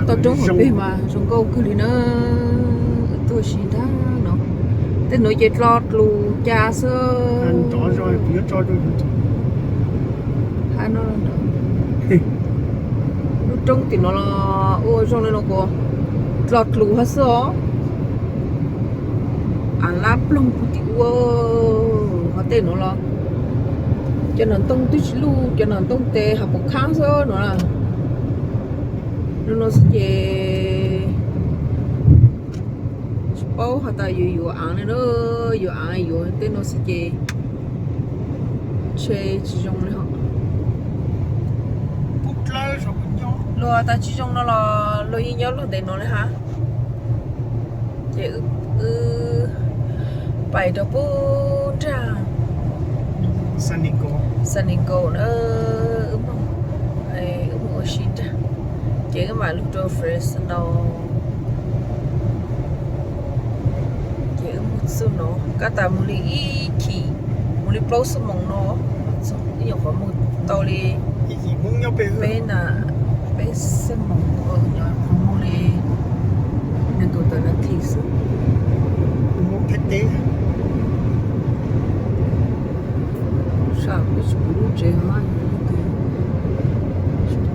Toj roob hauv peg mas zoo nkauj kawg li na. Tuaj si ntag no. Tej nuav ces dlo tlus ca xwb. Lub roob tim no los ua zoo li no kuv dlo tlus hab xwb os. Av lab ploog puag tim ua. Ho tej nuav los cov nom ntoo twb tsis luj, cov nom ntoo tes has puas khaab xwb no. Lub no xwb ces tsis paub has tas yuav yuav aav li na, yuav aav yuav tej no xwb ces ntshe tsis zoo li hos. Luag tas tsis zoo no los luag yeej nyob luag ntev no li hab. Ces wb pais rau pub nrag San Nico na, wb moog ua si nrag, ces wb mam lug rau Fresno. Ces wb moog txug no, kab tas moog li ib chim, moog li plaub xuab moos no, ib nyuag qhov moog tau li peb na, peb xuab moos, qhov moog li nees nkaum tawm nas this xwb. Teb, tsis pum lub tsev,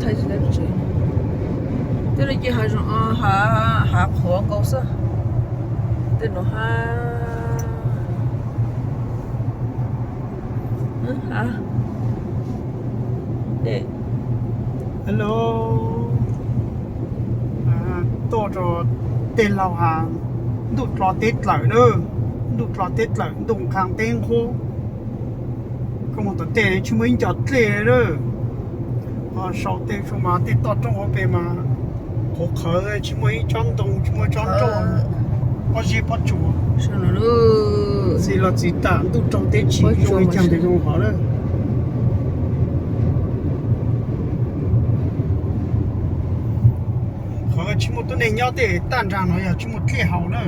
thaij tsis tau lub tsev. Tej no ces hav zoov, hav qhuav nkaus xwb. Tej no hab. Hello. Tuaj rau tej laug has, ntuj dlo teb dlawm na, ntuj dlo teb dlawm, ntuj qha teb nqhuab. Koj moog tom tej tsis muaj ib nco dlej lawm. Ho sau tej tsuas mas tej toj roob hauv pes mas qhuav qhawv, tsis muaj ib tsob ntoo, tsis muaj tsob nroj, pob zeb pob tsuas. Txiv los txiv tag, ntuj raug teb tsim zoo li caag tes zoo hov lawm. Qhov tsis muaj tuab neeg nyob tej tag nrag no yog tsis muaj dlej haus na.